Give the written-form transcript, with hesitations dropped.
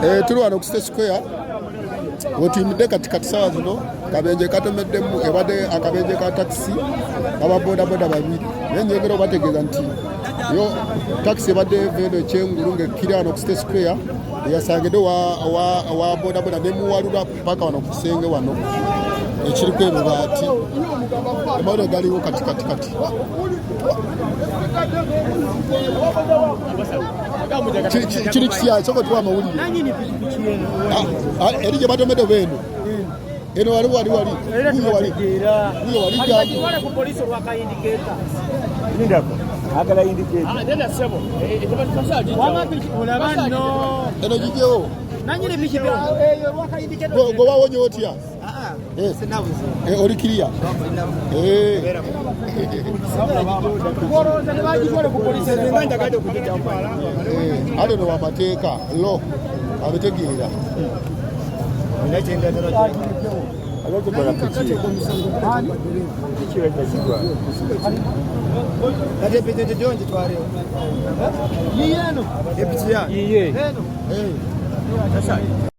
Eh, tuli wano ku State Square wetuyimidde kati kati sawa zino kabenje katomeddemu ebadde akabenje ka takisi aba bodaboda babiri naye njogera obategeeza nti yo takisi ebadde eva eno ekyengulu ng'ekkira wano ku State Square eyasangidde owa bodaboda nemuwalula paka wano ku kisenge wano ekiriko ebibaati amawulire galiwo kati kati kati kiri kitya soka tuwa amawulire ah, ah, eri gye batomedde oba eno eno wali wali wali wuyo wali wuyo wali jamu eno gijewo gwe wawonye otya ah, eh. Eh, oli kiriya eh. Ate no wamateeka lo abitegeera. Yiye.